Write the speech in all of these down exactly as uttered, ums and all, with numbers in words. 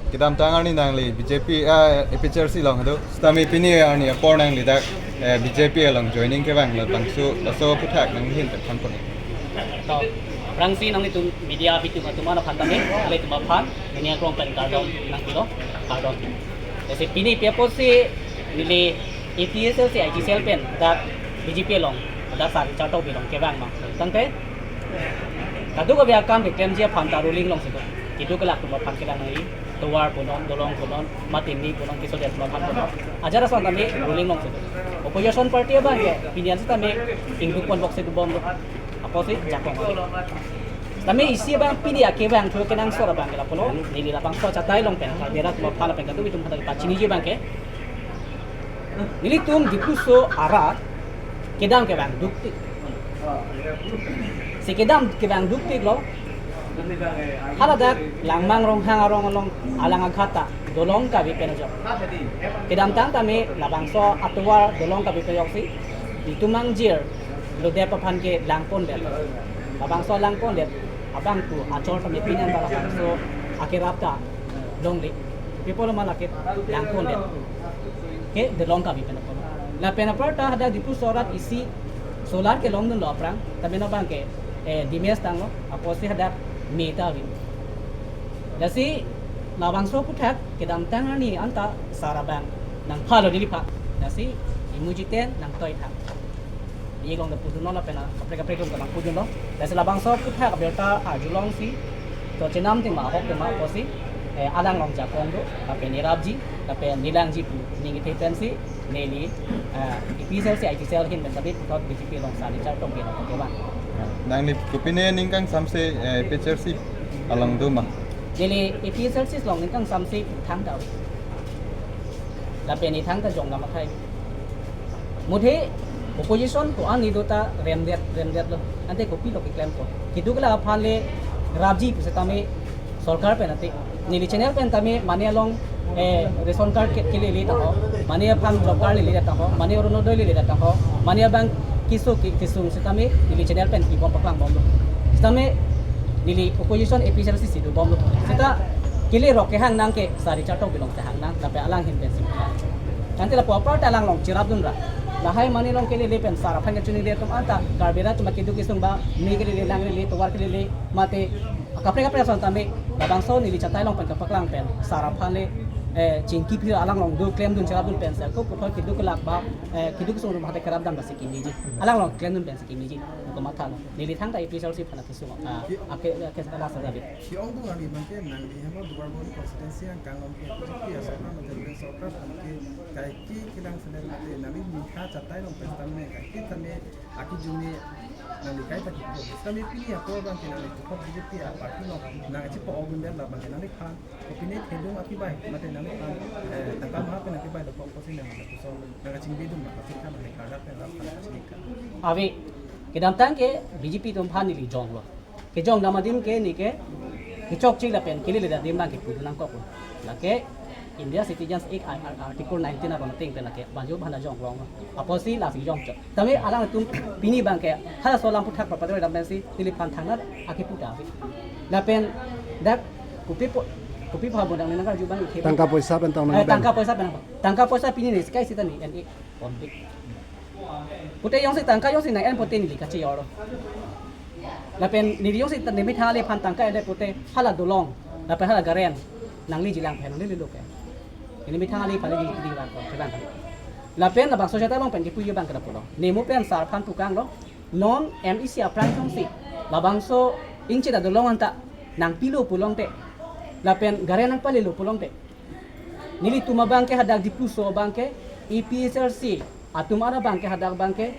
Kedamtang arni nangli B J P, ah, A P H L C along do. Sitame pini arni apor nangli dak, eh, B J P along joining kevang labangso, laso aphuthak nangli ahin pen than pon. To, aphrangsi nanglitum media bitum atum aphan tame, nanglitum aphan, nini akrong pen kardom nangpilo, kardom. Lasi pini pi apotsi neli A P H L C I T cell pen dak B J P along, dak Sir Richard Tokbi along kevang ma. Tangte, kadokave akam keklemji aphan ta ruling alongsi do. Keduk kelak atum aphan kelang nangji, tovar punon, dolong punon, mati ni punon, keso det atum aphan punon. Ajat ason tame ruling alongsi do. Opposition party abangke, pini an sitame ingduk ponbok si dobom do. Apotsi jakong. Tame isi abang pini akevang thu kenangsot abangke lapulo, neli labangso achatai along pen, Karbi arat atum aphan pen kadokave atum aphan ta pachiniji abangke. Nelitum Diphu aso arat kedam kevang duktik. Si kedam kevang duktik lo. Haladak Langmang Ronghang arong along alang aghata dolong kabi pen ajok. Kedamtang tame labangso atovar dolong kabi pen ajoksi itum angjir lodep aphan ke lang pondet. Labangso lang pondet abang tu achor tame pini an ta labangso akerap ta longle. Pi apotlo ma lake lang pondet ke dolong kabi pen apot. Lapen aparta hadak Diphu aso arat isi solar kelongdunlo aphrang, tame non abangke, eh, dimes tanglo, apotsi hadak me ta avi. Lasi labangso aphuthak kedamtang arni anta sar abang nangphalo neliphan. Lasi imu jiten nangtoi thang. Ye along ta pudunlo lapen kaprek kaprek along ta nangpudunlo. Lasi labangso aphuthak abirta arjulongsi, to chenam tema ahok tema apotsi, eh, alang along jakong do, lapen nerapji, lapen nelangji pu ning kethe pensi, neli, eh, A P H L C I T cell ahin pen tame puthot B J P along Sir Richard Tokbi along kevang. Nangli kopine ning kangsamse, eh, A P H L C along do ma? Neli A P H L C along ning kangsamse pu thangta. Lapen ne thangta jong dam akhai. Muthe opposition ko-an ni do ta remdet, remdetlo. Ante kopilo keklem ko. Keduk kelak aphan le rapji pu setame sorkar pen ante. Neli channel pen tame mane along, eh, ration card ke, kelele tangho. Mane aphan job card lele tangho. Mane Orunodoi lele tangho. Mane abang keso ke, kesung setame neli channel pen kibom paklangbomlo. Setame neli opposition A P H L C si dobomlo. Seta kelerok kehang nang ke Sir Richard Tokbi along kehang nang, lapen alang ahin pensi. Ante lapu aparta alang along cherapdun ra. Lahai mane along kelele pen sar aphan kachiningri atum anta, Karbi arat atum keduk kesung ba, me kelele, lang lele, tovar kelele, mate kaprek kaprek ason tame, labangso neli chatai along pen kapaklang pen, sar aphan le, eh, chingki phi alang along do klemdun cherapdun pen, sar ko puthot keduk kelak ba, eh, keduk kesung atum hate kerap dam basi kimiji. Alang along klemdun pensi kimiji. Ko mathalo. Neli thangta A P H L C aphan kesung, ah, ake, ake, ala sa David. Ke-ongdung arni abangke nangli hemo Duarbagori constituency angkang along ke B J P asorkar mate sorkar aphan ke kaike kelang seler mate nangli mingha chatai along pen tame kaike tame akijumi nangli kaita kipu. Tame pini apor abangke nangli puthot B J P aparty along nangchipo-ongdun det labangke nangliphan kopine thedung akibai mate nangliphan, eh, tangka maha pen akibai dokok apotsi nangli lapuson nangkachingbidun ma, apotsi kan nangli kardak pen rap kan kachingbidun. Ave, kedamtang ke B J P atum aphan neli jonglo. Kejong dam adim ke ne ke kechokche lapen kelele dam adim abang kepudun nangkoklo. Lake India Citizens Act ar-, ar-, Article nineteen abang ateng pen lake baju bhana jonglong. Apotsi lasi jongchot. Tame alangtum pini abangke halaso alam aphuthak papadoi dam pensi neliphan thangnat akepu ta ave. Lapen dak kopi po, kopi pha bodang nangkarju abang ke. Tangka poisa pen tang, eh, nang tangka poisa pen apa? Tangka poisa pini ne skai sita ne en e kondik. Pute jongsi tangka jongsi nang-en pute neli kachejor. Lapen neli jongsi ta neli methang aliphan tangka en-e pute hala dolong, lapen hala garen nangli jilang pen nangli lilo ke. Neli methang aliphan neli di di bang ko, ke bang. Lapen labangso chatai along pen kipuji abang ke lapulo. Ne mo pen sar aphan pukanglo. Non M E C aphrang jongsi labangso ingchit adolong anta nangpilo pu longte, lapen garen nangpalilo pu longte, nelitum abangke hadak Diphu aso abangke A P H L C atum ara abangke hadak abangke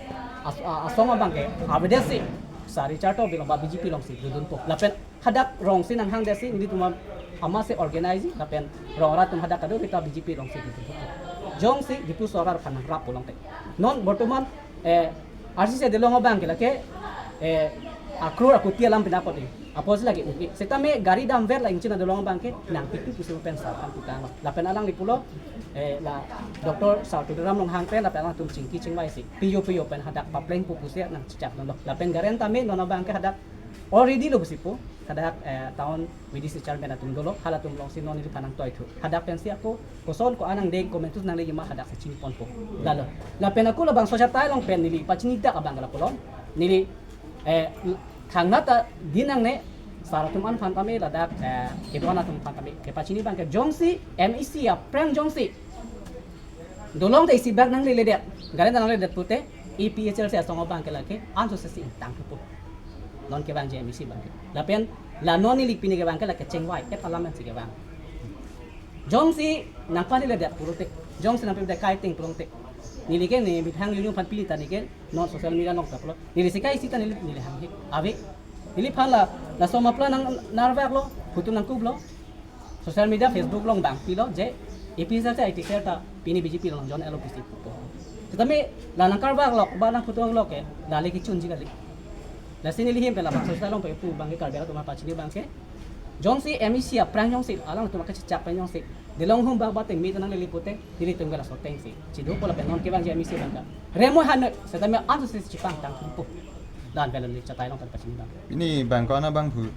as-, a-, asong abangke avedetsi Sir Richard Tokbi along ba B J P alongsi dodunpo. Lapen hadak rongsi nanghangdetsi nelitum ama si organize lapen rong arat atum hadak kadokave ta B J P alongsi dodunpo. Jongsi Diphu aso arat aphan nangrappo longte. Non bortoman, eh, R C C adolong abangke lake, eh, akror akuti alam pinapot e. Apotsi lake uti. Setame gari damver la ingchit adolong abangke nangpitu pusi pen sar aphan pukang. Lapen alangli pulo, eh, la Doctor Sir Tuliram Ronghang pen lapen alangtum chingki chingvaisi. Piyo piyo pen hadak paplengpo pusi nangchechakdunlo. Lapen garen tame non abangke hadak Already lo pusi pu, hadak, eh, town V D C chairman atum dolo, halatum alongsi non neliphan nangtoithu. Hadak pensi ako, koson ko-an nangdeng, komantu nangle jima hadak si chiniponpo. Lalo. Lapen ako labangso achatai along pen neli pachinidak abang ke lapulo. Neli, eh, thangnat ta ding nangne, sar atum aphan tame ladak, eh, kedo-an atum aphan tame kepachini abang ke jongsi M E C aphrang jongsi dolong ta isibak nangleledet, gari ta nangledet pute, A P H L C asong abang ke lake, anso sesi ingtangthupo. Non kevangji M E C abang ke. Lapen, la non neli pini kevang ke lake chengvai-et alam pensi kevang. Jongsi nangpaledet pulote, jongsi nangpaledet kaiteng pulote. Neli ke ne methang yunyu aphan pini ta neli ke, non social media along ta pulo. Neli sikai sita neli, neli hanghe. Ave. Neliphan la, laso mapla nang narvaklo, photo nangkuplo. Social media, Facebook along bang pilo je A P H L C I T cell ta pini B J P along join-etlo pusi pupo. Tetapi la nangkarvaklo, ba nangphoto lo ke, la le kechunji kali. Lasi neli ahin pen labangso achatai along pen pu abang ke Karbi atum aphan pachini abang ke. Jongsi M E C aphrang jongsi, alangtum akachechak pen jongsi. Dolong hum bak bateng mi ta nanglele pute, nelitum ke laso atengsi. Chidupo lapen non kevangji M E C abang ke. Remo han, setame anso sesi chepangtangthupo. La-an pen neli achatai along pen pachini abang. Pini abang ko-an abang pu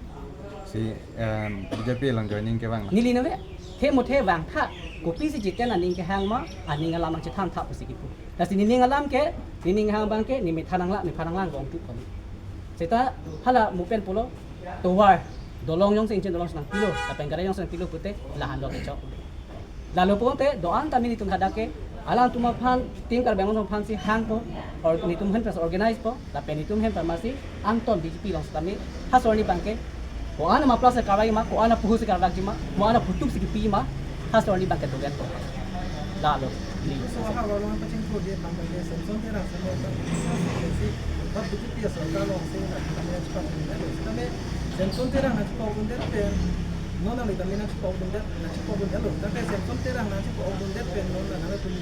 si, em, B J P along joining kevang na? Neli nave, the mo the vangtha, kopisi chiten aning kehang ma, aning alam nangchethan tha pusi kipu. Lasi nening alam ke, nening hang abang ke, ne methang nanglang, nephan nanglang vongthu kali. Seta hala mo pen pulo, tovar, dolong jongsi ingchin dolongsi nangpilo, lapen gari jongsi nangpilo pute, la-an lo kechok. Lalo pulote, do-an tame netum hadak ke, alangtum aphan, Team Karbi Anglong aphansi hangpo, or netum ahin pensi organize po, lapen netum ahin pen masi, angton B J P along setame, ha sorni abang ke, ko-an mapla si karvai ma, ko-an puhu si karvakji ma, ko-an phutup si kipi ma, ha sorni abang ke dogetpo. Lalo, neli. So, ha, walang pachingthur dia abang ke, Samson Terang, Samson Terang, si, si, si, B J P sorkar alongsi, na, kami cepat ini, kami Samson Terang nangchepokdundet pen, non nangli kami nangchepokdundet, nangchepokdundet lo. Tapi Samson Terang nangchepokdundet pen non nangtum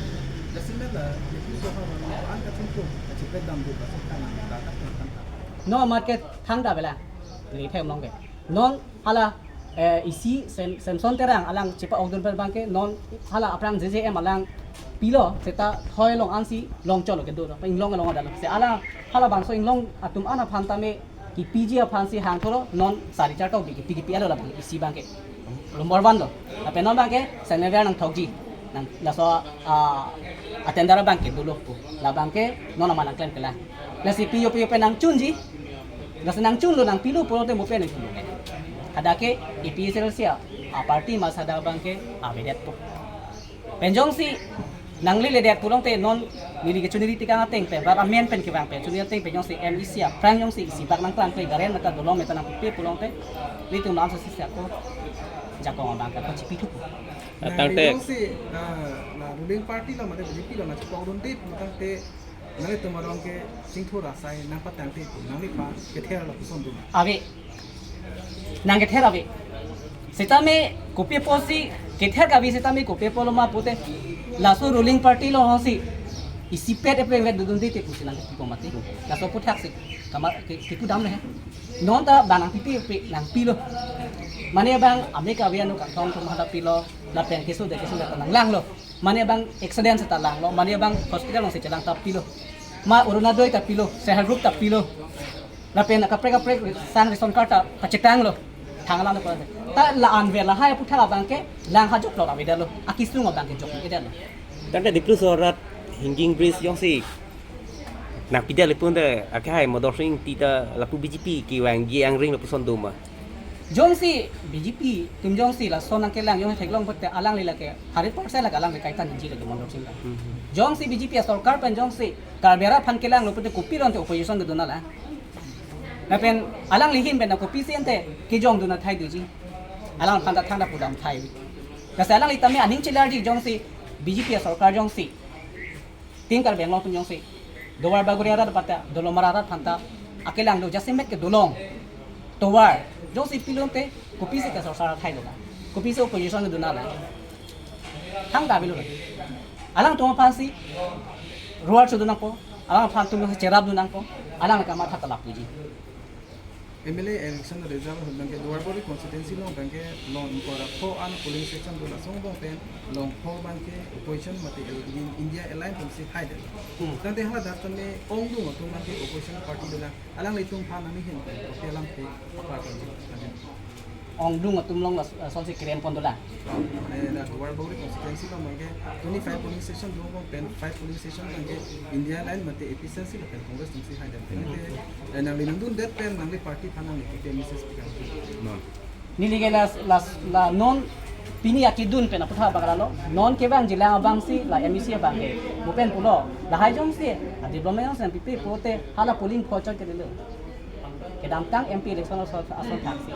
jasemet la, itu soha non an kachingthur, kachipet dam dut, kachipet dam dut, kachipet dam dut. Non amat ke thangta bela, neli thek long ke. Non hala, eh, isi Sam-, Samson Terang alang chepokdun pen abang ke, non hala aphrang J J M alang pilo, seta thoi along ansi longcholo kedo, inglong along adalo. Se alang halabangso inglong atum an aphan tame, kipiji aphansi hangthuro, non sari char tokbi kipi kipi-etlo labang isi abang ke. Number one lo. Lapen non abang ke, Saint Xavier nangthokji. Nang laso, ah, attender abang ke dolo pu. Labang ke, non amat nangklem kelang. Lasi piyo piyo pen nangchunji. Lasi nangchunlo nangpilo pulote mo pen nangchunlo. Hadak ke, A P H L C a, a party ma hadak abang ke, avedetpo. Pen jongsi nangleledet pulote non neli kechuniri tikang ateng pen, rat amen pen kevang pen, chuniri ateng pen jongsi M E C aphrang jongsi isibak nangklangkle garen mata dolong meta nangpipe pulote, netum anso sesi ako jakong abang ke pachipithupo. Nah, tangte jongsi, ah, na ruling party lo, mate B J P lo, nangchepokdundet, tangte nanglitum arong ke chingthur asai nangpatangte pu, nangliphan kether lapuson dun. Ave. Nangkether ave. Setame kopi apotsi kether kave setame kopi apotlo ma pute. Laso ruling party alongsi isipet epe vet dodunde te pusi nangkipu mati. Laso aputhak si kama ke, kipu dam le. Non ta abang nangpipe pe nangpilo. Mane abang America avi anu kangtong atum hadak pilo. Lapen keso de keso de nanglanglo. Mane abang accident seta langlo, mane abang hospital alongsi chelang ta pilo. Ma Orunodoi ta pilo, self help group ta pilo. Lapen kaprek kaprek sang ration card ta pachetanglo. Thang alam ta pilo. Ta la-an ver lahai aputhak abang ke lang ha joklok avedetlo. Akesung abang ke joklo-edetlo. Tangte Dipluso arat hanging bridge jongsi nangpidet le pun te, akehai Mador Sing Ingti ta lapu B J P kevangji angring lapuson doma. Jongsi B J P atum jongsi lason nangkelang jongsi theklong pute alangli lake hundred percent lake alangli kaitan ji lake Mador Sing ta. Hmm. Jongsi B J P asorkar pen jongsi Karbi arat aphan kelanglo pute kopi ronte opposition kedun ala. Lapen alangli ahin pen kopisi ente kejongdun athai doji. Alangphan ta thangta pudam athai. Lasi alangli tame aning chelarji jongsi B J P asorkar jongsi Team Karbi Anglong atum jongsi Duar Bagori arat aphan ta, Dolamara arat aphan ta akelang do jasemet ke dolong, tovar jongsi pilote kopisi ke sorsar athai lo la, kopisi opposition kedun ala. Thangta avelo la. Alangtum aphansi ruar chodun nangpo, alangphan atum cherapdun nangpo, alang kamatha ta lapuji. M L A election result ahut abangke Duarbagori constituency along abangke long ingkoi ra pho an polling station do, laso angbong pen long pho abangke opposition mate India Alliance atumsi haidet. Hmm. Tangte hala dak tame ongdung atum abangke opposition party dolang, alanglitum aphan nangli ahin pen kopi alamthe apar pen ji. Ongdung atum along la, eh, lasonsi kerem pon dolang. Eh, dak Duarbagori constituency along abangke twenty-five polling station do, angbong pen five polling station abangke India Alliance mate A P H L C lapen Congress atumsi haidet. Tangte, eh, nangli nangdundet pen nangli party aphan nangli kopi message pikan? Neli ke la, la, la non pini akedun pen aputhak abang lalo. Non kevangjilang abangsi la M A C abangke. Mo pen pulo. Lahai jongsi, a development jongsi nangpipe pulote hala polling pho chot ke dilo. Kedamtang M P election ason, ason thaksi.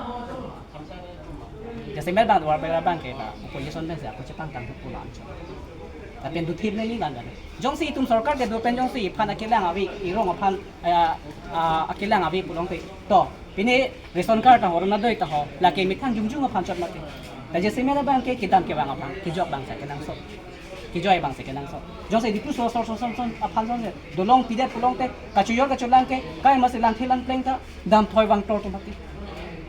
Jasemet abang Duarbagori abangke la opposition pensi ako chepangtang pulo anchot. Lapen duthip neli abang kan. Jongsi itum sorkar kedo pen jongsi iphan akelang ave, irong aphan, eh, ah, akelang ave pulote. To, pini ration card ta ho, Orunodoi ta ho, lake methang jongjong aphan chot mati. Ta jasemet abangke kedam kevang aphan, kejok abangsi kenangsot. Kejoi abangsi kenangsot. Jongsi Diphu so, so, so, so, so, aphan jongsi dolong pidet pulote, kachojor kacholang ke, kai masi langthe langpleng ta, damthoi vangtor atum mati.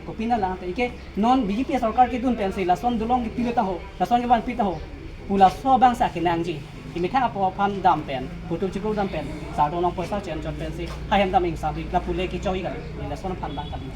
Kopi nanglang te, ike non B J P sorkar kedun pensi, lason dolong kepilo ta ho, lason kevanpi ta ho. Pu laso abangsi kenangji. Imethang apo aphan dam pen, putum chiklo dam pen, sardom along poisa chen chot pensi, hahem dam ingsam ri, lapu le kechoi kali, lason aphan abang kali.